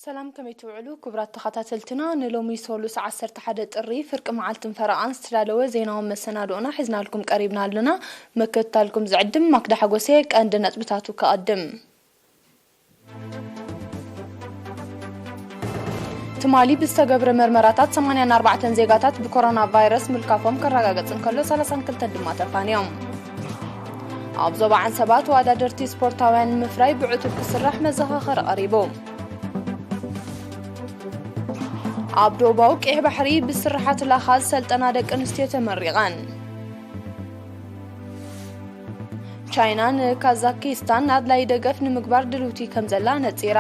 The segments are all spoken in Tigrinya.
ሰላም፣ ከመይ ትውዕሉ ክቡራት ተኸታተልትና? ንሎሚ ሶሉስ ዓሰርተ ሓደ ጥሪ ፍርቂ መዓልትን ፈረቓን ዝተዳለወ ዜናዊ መሰናድኦና ሒዝናልኩም ቀሪብና ኣለና። ምክትታልኩም ዝዕድም ማክዳ ሓጎሴ። ቀንዲ ነጥብታቱ ከቐድም። ትማሊ ብዝተገብረ መርመራታት ሰማንያን ኣርባዕተን ዜጋታት ብኮሮና ቫይረስ ምልካፎም ከረጋገጽ እንከሎ፣ ሰላሳን ክልተን ድማ ተፋንዮም። ኣብ ዞባ ዓንሰባ ተወዳደርቲ ስፖርታውያን ንምፍራይ ብዕቱብ ክስራሕ መዘኻኸሪ ቀሪቡ። ኣብ ደቡባዊ ቀይሕ ባሕሪ ብስርሓት ላኻ ዝሰልጠና ደቂ ኣንስትዮ ተመሪቐን። ቻይና ንካዛኪስታን ኣድላይ ደገፍ ንምግባር ድልውቲ ከም ዘላ ነጺራ።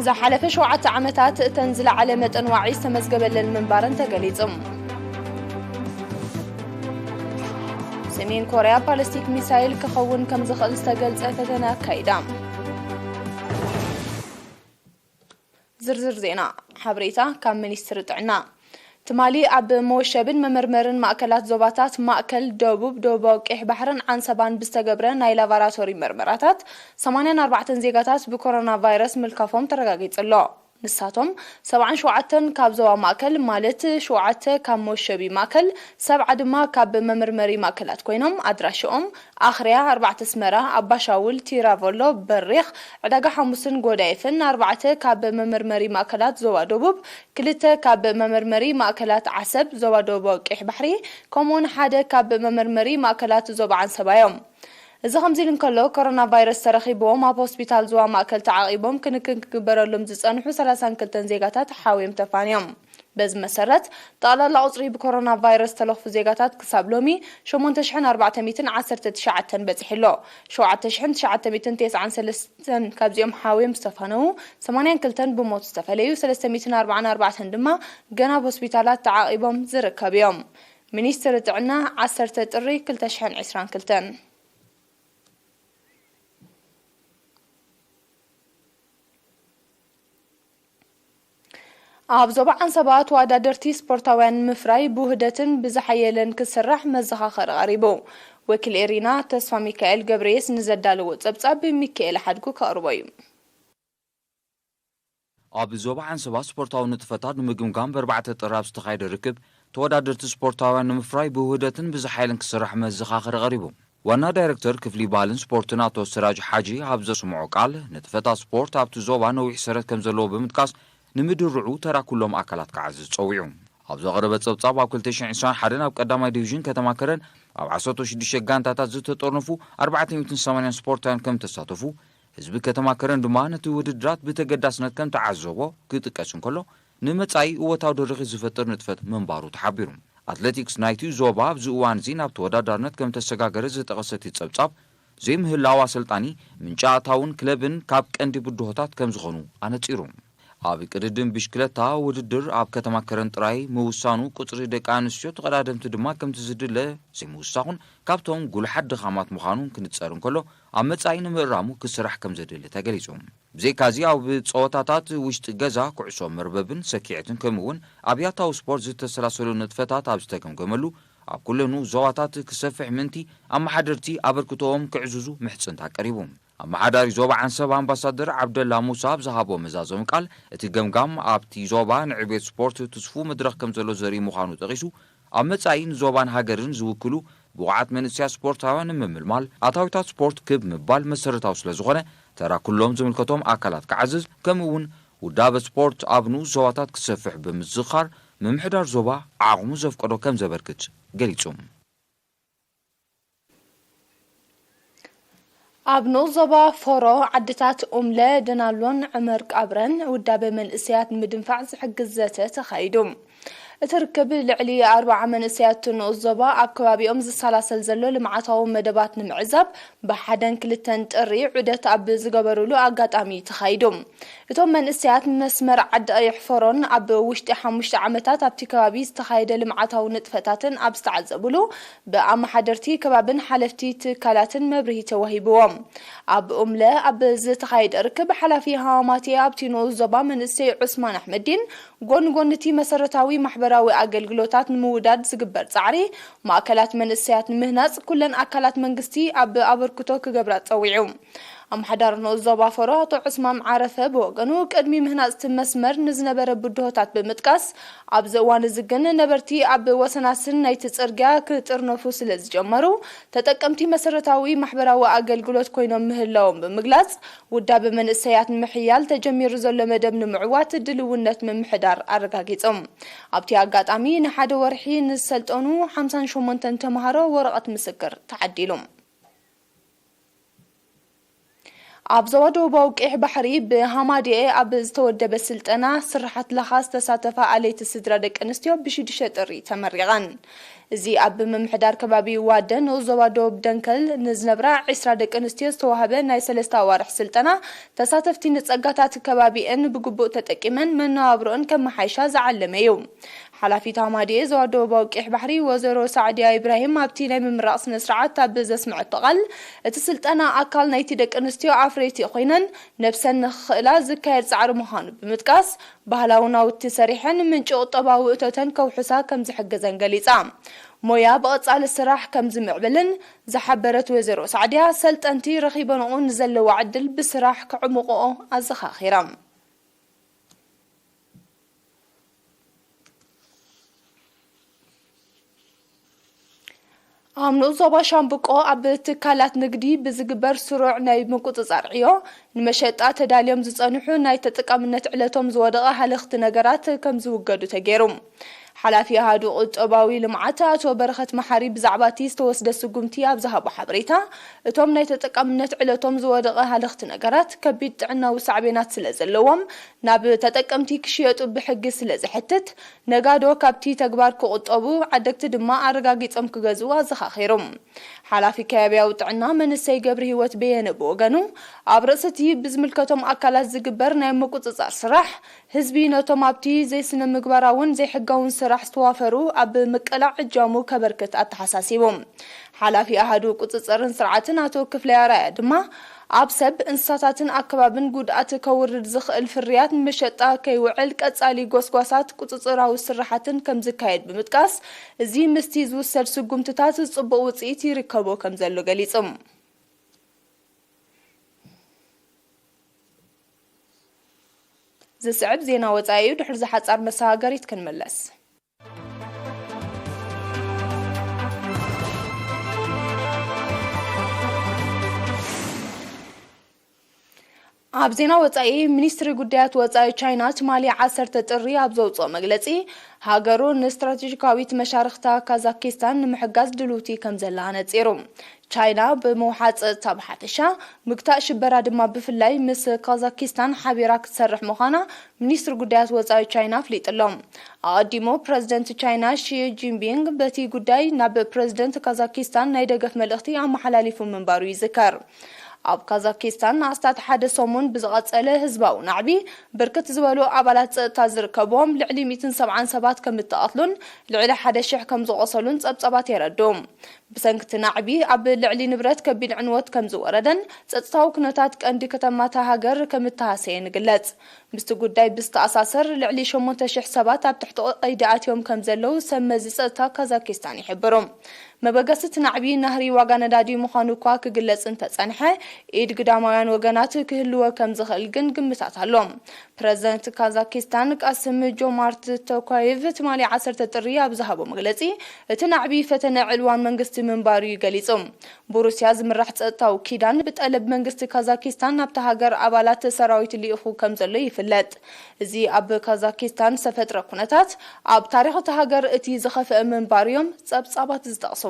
ዝሓለፈ ሸውዓተ ዓመታት እተን ዝለዓለ መጠን ዋዒ ዝተመዝገበለን ምንባረን ተገሊጹ። ሰሜን ኮርያ ባለስቲክ ሚሳይል ክኸውን ከም ዝኽእል ዝተገልጸ ፈተነ ኣካይዳ። ዝርዝር ዜና። ሓበሬታ ካብ ሚኒስትሪ ጥዕና። ትማሊ ኣብ መወሸብን መመርመርን ማእከላት ዞባታት ማእከል፣ ደቡብ፣ ደቡባዊ ቀይሕ ባሕርን ዓንሰባን ብዝተገብረ ናይ ላቦራቶሪ መርመራታት ሰማንያን ኣርባዕተን ዜጋታት ብኮሮና ቫይረስ ምልካፎም ተረጋጊጹ ኣሎ። ንሳቶም ሰብዓን ሸውዓተን ካብ ዞባ ማእከል፣ ማለት ሸውዓተ ካብ መወሸቢ ማእከል፣ ሰብዓ ድማ ካብ መመርመሪ ማእከላት ኮይኖም፣ ኣድራሽኦም ኣኽርያ፣ ኣርባዕተ ኣስመራ፣ ኣባሻውል፣ ቲራቮሎ፣ በሪኽ፣ ዕዳጋ ሓሙስን ጎዳይፍን፣ ኣርባዕተ ካብ መመርመሪ ማእከላት ዞባ ደቡብ፣ ክልተ ካብ መመርመሪ ማእከላት ዓሰብ ዞባ ደቡባዊ ቀይሕ ባሕሪ፣ ከምኡውን ሓደ ካብ መመርመሪ ማእከላት ዞባ ዓንሰባ እዮም። እዚ ከምዚ ኢሉ እንከሎ፣ ኮሮና ቫይረስ ተረኺብዎም ኣብ ሆስፒታል ዞባ ማእከል ተዓቒቦም ክንክን ክግበረሎም ዝጸንሑ ሰላሳን ክልተን ዜጋታት ሓውዮም ተፋንዮም። በዚ መሰረት፣ ጠቕላላ ቁጽሪ ብኮሮና ቫይረስ ዝተለኽፉ ዜጋታት ክሳብ ሎሚ ሸሞንተ ሽሕን ኣርባዕተ ሚእትን ዓሰርተ ትሽዓተን በጺሑ ኣሎ። ሸውዓተ ሽሕን ትሽዓተ ሚእትን ተስዓን ሰለስተን ካብዚኦም ሓውዮም ዝተፋነዉ፣ ሰማንያን ክልተን ብሞት ዝተፈለዩ፣ ሰለስተ ሚእትን ኣርባዓን ኣርባዕተን ድማ ገና ኣብ ሆስፒታላት ተዓቒቦም ዝርከቡ እዮም። ሚኒስትሪ ጥዕና፣ ዓሰርተ ጥሪ ክልተ ሽሕን ዕስራን ክልተን። ኣብ ዞባ ዓንሰባ ተወዳደርቲ ስፖርታውያን ንምፍራይ ብውህደትን ብዝሓየለን ክስራሕ መዘኻኸሪ ቀሪቡ። ወኪል ኤሪና ተስፋ ሚካኤል ገብረየስ ንዘዳለዎ ጸብጻብ ሚካኤል ሓድጉ ከቕርቦ እዩ። ኣብ ዞባ ዓንሰባ ስፖርታዊ ንጥፈታት ንምግምጋም ብኣርባዕተ ጥሪ ኣብ ዝተኻየደ ርክብ፣ ተወዳደርቲ ስፖርታውያን ንምፍራይ ብውህደትን ብዝሓየለን ክስራሕ መዘኻኸሪ ቀሪቡ። ዋና ዳይሬክተር ክፍሊ ባህልን ስፖርትን ኣቶ ስራጅ ሓጂ ኣብ ዘስምዖ ቃል፣ ንጥፈታት ስፖርት ኣብቲ ዞባ ነዊሕ ሰረት ከም ዘለዎ ብምጥቃስ፣ ንምድርዑ ተራ ኩሎም ኣካላት ክዓዝዝ ጸዊዑ። ኣብ ዘቕረበ ጸብጻብ፣ ኣብ ክልተ ሽሕን ዕስራን ሓደን ኣብ ቀዳማይ ዲቪዥን ከተማ ከረን ኣብ ዓሰርተ ሽዱሽተ ጋንታታት ዝተጠርነፉ ኣርባዕተ ሚእትን ሰማንያን ስፖርታውያን ከም ተሳተፉ፣ ህዝቢ ከተማ ከረን ድማ ነቲ ውድድራት ብተገዳስነት ከም ተዓዘቦ ክጥቀስ እንከሎ፣ ንመጻኢ እወታዊ ድርኺት ዝፈጥር ንጥፈት ምንባሩ ተሓቢሩ። ኣትሌቲክስ ናይቲ ዞባ ኣብዚ እዋን እዚ ናብ ተወዳዳርነት ከም ተሰጋገረ ዝጠቐሰ እቲ ጸብጻብ፣ ዘይምህላው ኣሰልጣኒ፣ ምንጪ ኣታውን ክለብን ካብ ቀንዲ ብድሆታት ከም ዝኾኑ ኣነጺሩ። ኣብ ቅድድም ብሽክለታ ውድድር ኣብ ከተማ ከረን ጥራይ ምውሳኑ፣ ቁጽሪ ደቂ ኣንስትዮ ተቐዳደምቲ ድማ ከምቲ ዝድለ ዘይምውሳኹን ካብቶም ጉሉሓት ድኻማት ምዃኑን ክንጸር እንከሎ፣ ኣብ መጻኢ ንምእራሙ ክስራሕ ከም ዘድሊ ተገሊጹ። ብዘይካዚ፣ ኣብ ጸወታታት ውሽጢ ገዛ፣ ኩዕሶ መርበብን ሰኪዔትን፣ ከምኡ'ውን ኣብ ያታዊ ስፖርት ዝተሰላሰሉ ንጥፈታት ኣብ ዝተገምገመሉ፣ ኣብ ኩለኑ ዞባታት ክሰፍሕ ምእንቲ፣ ኣመሓደርቲ ኣበርክቶኦም ክዕዝዙ ምሕጽንታ ቀሪቡ። ኣመሓዳሪ ዞባ ዓንሰባ ኣምባሳደር ዓብደላ ሙሳ ኣብ ዝሃቦ መዛዘሚ ቃል፣ እቲ ገምጋም ኣብቲ ዞባ ንዕቤት ስፖርት ትስፉው መድረኽ ከም ዘሎ ዘርኢ ምዃኑ ጠቒሱ፣ ኣብ መጻኢ ንዞባን ሃገርን ዝውክሉ ብቑዓት መንእሰያት ስፖርታውያን ንምምልማል፣ ኣታዊታት ስፖርት ክብ ምባል መሰረታዊ ስለ ዝኾነ፣ ተራ ኩሎም ዝምልከቶም ኣካላት ክዓዝዝ፣ ከምኡ እውን ውዳበ ስፖርት ኣብ ንኡስ ዞባታት ክሰፍሕ ብምዝኻር፣ ምምሕዳር ዞባ ዓቕሙ ዘፍቀዶ ከም ዘበርክት ገሊጹ። ኣብ ንኡስ ዞባ ፎሮ፣ ዓድታት ኡምለ፣ ደናሎን ዕመር ቃብረን ውዳበ መንእሰያት ንምድንፋዕ ዝሕግዝ ዘተ ተኻይዱ። እቲ ርክብ፣ ልዕሊ ኣርብዓ መንእሰያት ንኡስ ዞባ ኣብ ከባቢኦም ዝሰላሰል ዘሎ ልምዓታዊ መደባት ንምዕዛብ፣ ብሓደን ክልተን ጥሪ ዑደት ኣብ ዝገበሩሉ ኣጋጣሚ ተኻይዱ። እቶም መንእሰያት፣ መስመር ዓዲ ቀይሕ ፎሮን ኣብ ውሽጢ ሓሙሽተ ዓመታት ኣብቲ ከባቢ ዝተኻየደ ልምዓታዊ ንጥፈታትን ኣብ ዝተዓዘቡሉ፣ ብኣመሓደርቲ ከባብን ሓለፍቲ ትካላትን መብርሂ ተዋሂብዎም። ኣብ ኡምለ ኣብ ዝተኻየደ ርክብ፣ ሓላፊ ሃዋማቴ ኣብቲ ንኡስ ዞባ መንእሰይ ዑስማን ኣሕመዲን፣ ጎኒ ጎኒ እቲ መሰረታዊ ማሕበራዊ ኣገልግሎታት ንምውዳድ ዝግበር ጻዕሪ፣ ማእከላት መንእሰያት ንምህናጽ ኩለን ኣካላት መንግስቲ ኣብ ኣበርክቶ ክገብራ ጸዊዑ። ኣምሓዳር ንኡስ ዞባ ፈሮ ኣቶ ዑስማን ዓረፈ ብወገኑ፣ ቅድሚ ምህናጽ እቲ መስመር ንዝነበረ ብድሆታት ብምጥቃስ፣ ኣብዚ እዋን እዚ ግን ነበርቲ ኣብ ወሰናስን ናይቲ ጽርግያ ክጥርነፉ ስለ ዝጀመሩ፣ ተጠቀምቲ መሰረታዊ ማሕበራዊ ኣገልግሎት ኮይኖም ምህላዎም ብምግላጽ፣ ውዳበ መንእሰያት ንምሕያል ተጀሚሩ ዘሎ መደብ ንምዕዋት ድልውነት ምምሕዳር ኣረጋጊጾም። ኣብቲ ኣጋጣሚ፣ ንሓደ ወርሒ ንዝሰልጠኑ ሓምሳን ሸሞንተን ተምሃሮ ወረቐት ምስክር ተዓዲሉ። ኣብ ዞባ ደቡባዊ ቀይሕ ባሕሪ ብሃማድኤ ኣብ ዝተወደበ ስልጠና ስርሓት ላኻ ዝተሳተፋ ኣለይቲ ስድራ ደቂ ኣንስትዮ ብሽዱሽተ ጥሪ ተመሪቐን። እዚ ኣብ ምምሕዳር ከባቢ ዋደ ንኡስ ዞባ ደቡብ ደንከል ንዝነብራ ዕስራ ደቂ ኣንስትዮ ዝተዋህበ ናይ ሰለስተ ኣዋርሕ ስልጠና፣ ተሳተፍቲ ንጸጋታት ከባቢአን ብግቡእ ተጠቂመን መነባብሮአን ከመሓይሻ ዝዓለመ እዩ። ሓላፊት ሃማድኤ ዞባ ደቡባዊ ቀይሕ ባሕሪ ወይዘሮ ሳዕድያ ኢብራሂም ኣብቲ ናይ ምምራቕ ስነ ስርዓት ኣብ ዘስምዐቶ ቃል፣ እቲ ስልጠና ኣካል ናይቲ ደቂ ኣንስትዮ ኣፍረይቲ ኮይነን ነብሰን ንኽኽእላ ዝካየድ ጻዕሪ ምዃኑ ብምጥቃስ፣ ባህላዊ ናውቲ ሰሪሐን ምንጪ ቁጠባዊ እቶተን ከውሕሳ ከም ዝሕግዘን ገሊጻ። ሞያ ብቐጻሊ ስራሕ ከም ዝምዕብልን ዝሓበረት ወይዘሮ ሳዕድያ፣ ሰልጠንቲ ረኺበንኦ ንዘለዋ ዕድል ብስራሕ ከዕምቕኦ ኣዘኻኺራ። ኣብ ንኡስ ዞባ ሻምብቆ ኣብ ትካላት ንግዲ ብዝግበር ስሩዕ ናይ ምቁጽጻር ዕዮ፣ ንመሸጣ ተዳልዮም ዝጸንሑ ናይ ተጠቃምነት ዕለቶም ዝወደቐ ሃለኽቲ ነገራት ከም ዝውገዱ ተገይሩ። ሓላፊ ኣሃዱ ቁጠባዊ ልምዓት ኣቶ በረኸት መሓሪ ብዛዕባ እቲ ዝተወስደ ስጉምቲ ኣብ ዝሃቦ ሓበሬታ፣ እቶም ናይ ተጠቃምነት ዕለቶም ዝወደቐ ሃለኽቲ ነገራት ከቢድ ጥዕናዊ ሳዕቤናት ስለ ዘለዎም፣ ናብ ተጠቀምቲ ክሽየጡ ብሕጊ ስለ ዘሕትት፣ ነጋዶ ካብቲ ተግባር ክቑጠቡ፣ ዓደግቲ ድማ ኣረጋጊጾም ክገዝኡ ኣዘኻኺሩ። ሓላፊ ከባብያዊ ጥዕና መንእሰይ ገብረ ህይወት በየነ ብወገኑ፣ ኣብ ርእሲ እቲ ብዝምልከቶም ኣካላት ዝግበር ናይ ምቁጽጻር ስራሕ፣ ህዝቢ ነቶም ኣብቲ ዘይስነ ምግባራውን ዘይሕጋውን ስራሕ ዝተዋፈሩ ኣብ ምቅላዕ እጃሙ ከበርክት ኣተሓሳሲቡ። ሓላፊ ኣሃዱ ቁጽጽርን ስርዓትን ኣቶ ክፍለይ ኣርኣያ ድማ፣ ኣብ ሰብ፣ እንስሳታትን ኣከባብን ጉድኣት ከውርድ ዝኽእል ፍርያት ንመሸጣ ከይውዕል ቀጻሊ ጎስጓሳት ቁጽጽራዊ ስራሓትን ከም ዝካየድ ብምጥቃስ፣ እዚ ምስቲ ዝውሰድ ስጉምትታት ጽቡቕ ውጽኢት ይርከቦ ከም ዘሎ ገሊጹ። ዝስዕብ ዜና ወጻኢ እዩ። ድሕሪ ዝሓጻር መሰጋገሪት ክንምለስ። ኣብ ዜና ወጻኢ፣ ሚኒስትሪ ጉዳያት ወጻኢ ቻይና ትማሊ ዓሰርተ ጥሪ ኣብ ዘውጽኦ መግለጺ፣ ሃገሩ ንስትራቴጂካዊት መሻርኽታ ካዛኪስታን ንምሕጋዝ ድልውቲ ከም ዘላ ነጺሩ። ቻይና ብምውሓጥ ጸጥታ ብሓፈሻ፣ ምግታእ ሽበራ ድማ ብፍላይ ምስ ካዛኪስታን ሓቢራ ክትሰርሕ ምዃና ሚኒስትሪ ጉዳያት ወጻኢ ቻይና ኣፍሊጡ ኣሎ። ኣቐዲሙ ፕረዚደንት ቻይና ሺ ጂንፒንግ በቲ ጉዳይ ናብ ፕረዚደንት ካዛኪስታን ናይ ደገፍ መልእኽቲ ኣመሓላሊፉ ምንባሩ ይዝከር። ኣብ ካዛኪስታን ንኣስታት ሓደ ሰሙን ብዝቐጸለ ህዝባዊ ናዕቢ፣ ብርክት ዝበሉ ኣባላት ጸጥታ ዝርከብዎም ልዕሊ ሚእትን ሰብዓን ሰባት ከም እተቐትሉን ልዕሊ ሓደ ሽሕ ከም ዝቖሰሉን ጸብጻባት የረድኡ። ብሰንኪ እቲ ናዕቢ ኣብ ልዕሊ ንብረት ከቢድ ዕንወት ከም ዝወረደን ጸጥታዊ ኩነታት ቀንዲ ከተማታ ሃገር ከም እተሃሰየን ይግለጽ። ምስቲ ጉዳይ ብዝተኣሳሰር፣ ልዕሊ ሸሞንተ ሽሕ ሰባት ኣብ ትሕቲ ቀይዲ ኣትዮም ከም ዘለዉ ሰብ መዚ ጸጥታ ካዛኪስታን ይሕብሩ። መበገሲ እቲ ናዕቢ ናህሪ ዋጋ ነዳዲ ምዃኑ እኳ ክግለጽ እንተጸንሐ፣ ኢድ ግዳማውያን ወገናት ክህልዎ ከም ዝኽእል ግን ግምታት ኣሎ። ፕረዚደንት ካዛኪስታን ቃስም ጆማርት ቶካየቭ ትማሊ ዓሰርተ ጥሪ ኣብ ዝሃቦ መግለጺ፣ እቲ ናዕቢ ፈተነ ዕልዋን መንግስቲ ምንባሩ እዩ ገሊጹ። ብሩስያ ዝምራሕ ጸጥታዊ ኪዳን ብጠለብ መንግስቲ ካዛኪስታን ናብታ ሃገር ኣባላት ሰራዊት ልኢኹ ከም ዘሎ ይፍለጥ። እዚ ኣብ ካዛኪስታን ዝተፈጥረ ኩነታት ኣብ ታሪኽ እታ ሃገር እቲ ዝኸፍአ ምንባሩ እዮም ጸብጻባት ዝጠቕሱ።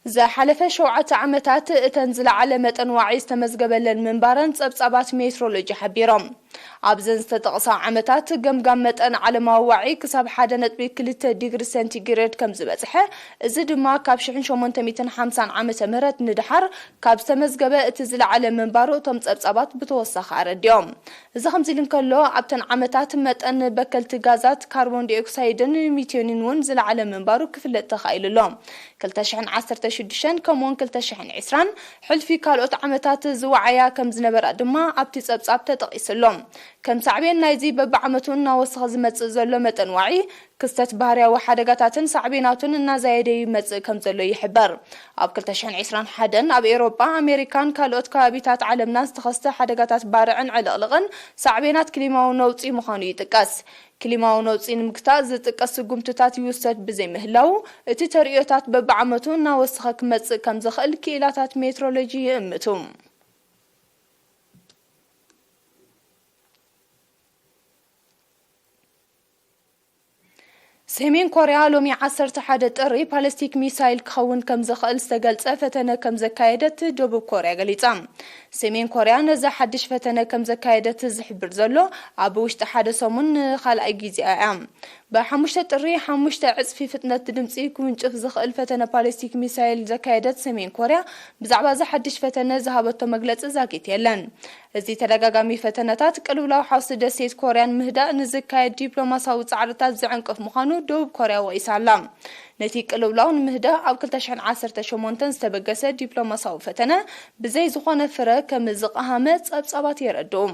ዝሓለፈ ሸውዓተ ዓመታት እተን ዝለዓለ መጠን ዋዒ ዝተመዝገበለን ምንባረን ጸብጻባት ሜትሮሎጂ ሓቢሮም። ኣብዘን ዝተጠቕሳ ዓመታት ገምጋም መጠን ዓለማዊ ዋዒ ክሳብ ሓደ ነጥቢ ክልተ ዲግሪ ሴንቲግሬድ ከም ዝበጽሐ፣ እዚ ድማ ካብ ሽሕን ሸሞንተ ሚእትን ሓምሳን ዓመተ ምህረት ንደሓር ካብ ዝተመዝገበ እቲ ዝለዓለ ምንባሩ እቶም ጸብጻባት ብተወሳኺ ኣረዲኦም። እዚ ከምዚ ኢሉ እንከሎ፣ ኣብተን ዓመታት መጠን በከልቲ ጋዛት ካርቦን ዲኦክሳይድን ሚቴንን እውን ዝለዓለ ምንባሩ ክፍለጥ ተኻኢሉ ኣሎ። ክልተ ሽሕን ዓሰርተ ሽዱሽተን ከምኡውን ክልተ ሽሕን ዕስራን ሕልፊ ካልኦት ዓመታት ዝወዓያ ከም ዝነበራ ድማ ኣብቲ ጸብጻብ ተጠቒሱ ኣሎ። ከም ሳዕቤን ናይዚ በብዓመቱ እናወሰኸ ዝመጽእ ዘሎ መጠን ዋዒ፣ ክስተት ባህርያዊ ሓደጋታትን ሳዕቤናቱን እናዛየደ ይመጽእ ከም ዘሎ ይሕበር። ኣብ ክልተ ሽሕን ዕስራን ሓደን ኣብ ኤውሮጳ፣ ኣሜሪካን ካልኦት ከባቢታት ዓለምና ዝተኸስተ ሓደጋታት ባርዕን ዕልቕልቕን ሳዕቤናት ክሊማዊ ነውጺ ምዃኑ ይጥቀስ። ክሊማዊ ነውጺ ንምግታእ ዝጥቀስ ስጉምትታት ይውሰድ ብዘይምህላዉ፣ እቲ ተርእዮታት በብዓመቱ እናወሰኸ ክመጽእ ከም ዝኽእል ክኢላታት ሜትሮሎጂ ይእምቱ። ሰሜን ኮርያ ሎሚ ዓሰርተ ሓደ ጥሪ ባሊስቲክ ሚሳይል ክኸውን ከም ዝኽእል ዝተገልጸ ፈተነ ከም ዘካየደት ደቡብ ኮርያ ገሊጻ። ሰሜን ኮርያ ነዚ ሓድሽ ፈተነ ከም ዘካየደት ዝሕብር ዘሎ ኣብ ውሽጢ ሓደ ሰሙን ንኻልኣይ ግዜኣ እያ። ብሓሙሽተ ጥሪ ሓሙሽተ ዕጽፊ ፍጥነት ድምጺ ክውንጭፍ ዝኽእል ፈተነ ባሊስቲክ ሚሳይል ዘካየደት ሰሜን ኮርያ ብዛዕባ እዚ ሓድሽ ፈተነ ዝሃበቶ መግለጺ ዛጊት የለን። እዚ ተደጋጋሚ ፈተነታት ቅልውላው ሓውሲ ደሴት ኮርያን ምህዳእ ንዝካየድ ዲፕሎማሲያዊ ጻዕርታት ዝዕንቅፍ ምዃኑ ደቡብ ኮርያ ወቒሳ ኣላ። ነቲ ቅልውላው ንምህዳእ ኣብ ክልተ ሽሕን ዓሰርተ ሸሞንተን ዝተበገሰ ዲፕሎማሲያዊ ፈተነ ብዘይ ዝኾነ ፍረ ከም ዝቐሃመ ጸብጻባት የረድኡ።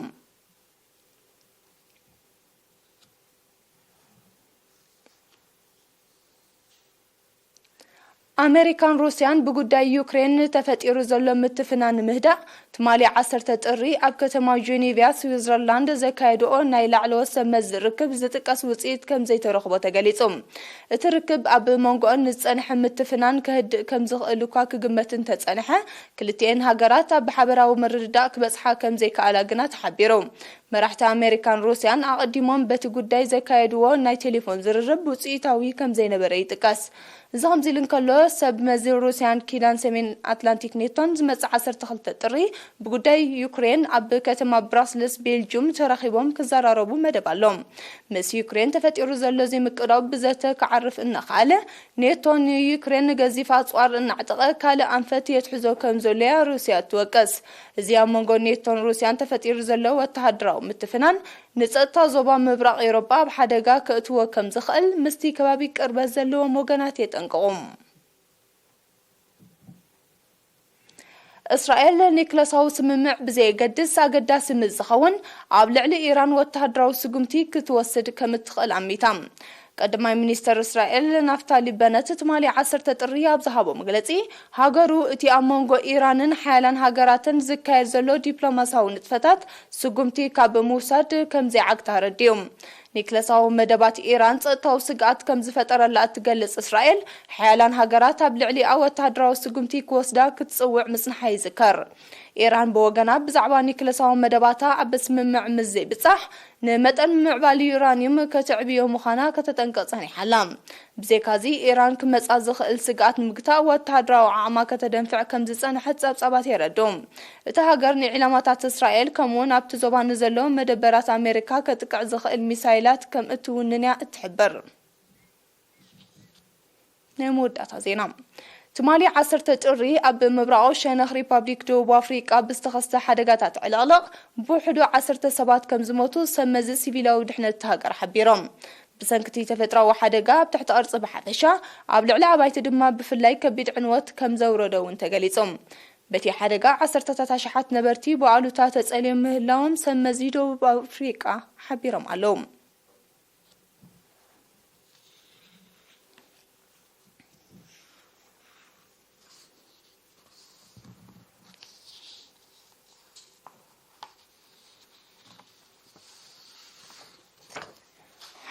ኣመሪካን ሩስያን ብጉዳይ ዩክሬን ተፈጢሩ ዘሎ ምትፍናን ንምህዳእ ትማሊ ዓሰርተ ጥሪ ኣብ ከተማ ጀኔቭያ ስዊዘርላንድ ዘካየድኦ ናይ ላዕለዎት ሰብ መዚ ርክብ ዝጥቀስ ውጽኢት ከም ዘይተረኽቦ ተገሊጹ። እቲ ርክብ ኣብ መንጎኦን ዝጸንሐ ምትፍናን ከህድእ ከም ዝኽእል እኳ ክግመት እንተጸንሐ፣ ክልቲኤን ሃገራት ኣብ ሓበራዊ ምርድዳእ ክበጽሓ ከም ዘይከኣላ ግና ተሓቢሩ። መራሕቲ ኣመሪካን ሩስያን ኣቐዲሞም በቲ ጉዳይ ዘካየድዎ ናይ ቴሌፎን ዝርርብ ውጽኢታዊ ከም ዘይነበረ ይጥቀስ። እዚ ከምዚ ኢሉ እንከሎ፣ ሰብ መዚ ሩስያን ኪዳን ሰሜን ኣትላንቲክ ኔቶን ዝመጽእ ዓሰርተ ክልተ ጥሪ ብጉዳይ ዩክሬን ኣብ ከተማ ብራስልስ ቤልጅዩም ተራኺቦም ክዘራረቡ መደብ ኣሎ። ምስ ዩክሬን ተፈጢሩ ዘሎ ዘይምቅዳው ብዘተ ክዓርፍ እናኸኣለ፣ ኔቶ ንዩክሬን ገዚፍ ኣጽዋር እናዕጠቐ ካልእ ኣንፈት የትሕዞ ከም ዘሎ እያ ሩስያ እትወቅስ። እዚ ኣብ መንጎ ኔቶን ሩስያን ተፈጢሩ ዘሎ ወተሃደራዊ ምትፍናን፣ ንጸጥታ ዞባ ምብራቕ ኤውሮጳ ኣብ ሓደጋ ከእትዎ ከም ዝኽእል ምስቲ ከባቢ ቅርበት ዘለዎም ወገናት የጠንቅቑ። እስራኤል ኒክለሳዊ ስምምዕ ብዘየገድስ ኣገዳሲ ምስ ዝኸውን ኣብ ልዕሊ ኢራን ወተሃደራዊ ስጉምቲ ክትወስድ ከም እትኽእል ኣሚታ። ቀዳማይ ሚኒስተር እስራኤል ናፍታሊ በነት ትማሊ ዓሰርተ ጥሪ ኣብ ዝሃቦ መግለጺ፣ ሃገሩ እቲ ኣብ መንጎ ኢራንን ሓያላን ሃገራትን ዝካየድ ዘሎ ዲፕሎማሲያዊ ንጥፈታት ስጉምቲ ካብ ምውሳድ ከም ዘይዓግታ ኣረዲኡ። ኒክለሳዊ መደባት ኢራን ጸጥታዊ ስግኣት ከም ዝፈጠረላ እትገልጽ እስራኤል፣ ሓያላን ሃገራት ኣብ ልዕሊኣ ወተሃደራዊ ስጉምቲ ክወስዳ ክትጽውዕ ምጽንሓ ይዝከር። ኢራን ብወገና ብዛዕባ ኒክለሳዊ መደባታ ኣብ ስምምዕ ምስ ዘይብጻሕ፣ ንመጠን ምዕባል ዩራንዩም ከተዕብዮ ምዃና ከተጠንቅቕ ጸኒሓ ኣላ። ብዘይካዚ፣ ኢራን ክመጻ ዝኽእል ስግኣት ንምግታእ ወተሃደራዊ ዓቕማ ከተደንፍዕ ከም ዝጸንሐት ጸብጻባት የረድኡ። እታ ሃገር ንዒላማታት እስራኤል ከምኡውን ኣብቲ ዞባ ንዘለዉ መደበራት ኣሜሪካ ከጥቅዕ ዝኽእል ሚሳይላት ከም እትውንን እያ እትሕብር። ናይ መወዳእታ ዜና። ትማሊ ዓሰርተ ጥሪ ኣብ ምብራቓዊ ሸነኽ ሪፓብሊክ ደቡብ ኣፍሪቃ ብዝተኸስተ ሓደጋታት ዕልቕልቕ ብውሕዱ ዓሰርተ ሰባት ከም ዝሞቱ ሰብ መዚ ሲቪላዊ ድሕነት እታ ሃገር ሓቢሮም። ብሰንኪ እቲ ተፈጥሮኣዊ ሓደጋ ኣብ ትሕቲ ቅርጺ ብሓፈሻ፣ ኣብ ልዕሊ ኣባይቲ ድማ ብፍላይ ከቢድ ዕንወት ከም ዘውረደ እውን ተገሊጹ። በቲ ሓደጋ ዓሰርተታት ኣሽሓት ነበርቲ ብኣሉታ ተጸልዮም ምህላዎም ሰብ መዚ ደቡብ ኣፍሪቃ ሓቢሮም ኣለዉ።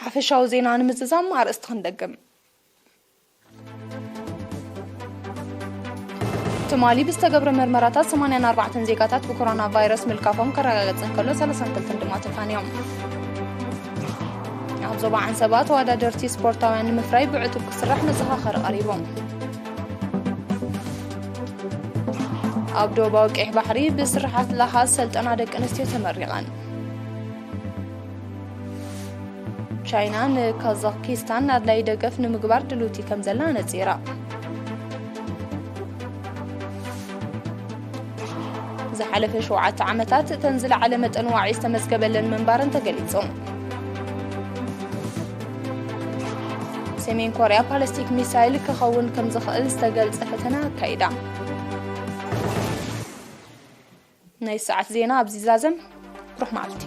ሓፈሻዊ ዜና ንምዝዛም ኣርእስቲ ክንደግም። ትማሊ ብዝተገብረ መርመራታት ሰማንያን ኣርባዕተን ዜጋታት ብኮሮና ቫይረስ ምልካፎም ከረጋገጽ እንከሎ፣ ሰላሳን ክልተን ድማ ተፋንዮም። ኣብ ዞባ ዓንሰባ ተወዳደርቲ ስፖርታውያን ንምፍራይ ብዕቱብ ክስራሕ መዘኻኸሪ ቀሪቡ። ኣብ ዶባዊ ቀይሕ ባሕሪ ብስርሓት ላኻ ዝሰልጠና ደቂ ኣንስትዮ ተመሪቐን። ቻይና ንካዛኪስታን ኣድላይ ደገፍ ንምግባር ድልውቲ ከም ዘላ ነጺራ። ዝሓለፈ ሸውዓተ ዓመታት እተን ዝለዓለ መጠን ዋዒ ዝተመዝገበለን ምንባረን ተገሊጹ። ሰሜን ኮርያ ባለስቲክ ሚሳይል ክኸውን ከም ዝኽእል ዝተገልጸ ፈተነ ኣካይዳ። ናይ ሰዓት ዜና ኣብዚ ዛዘም። ብሩኽ መዓልቲ።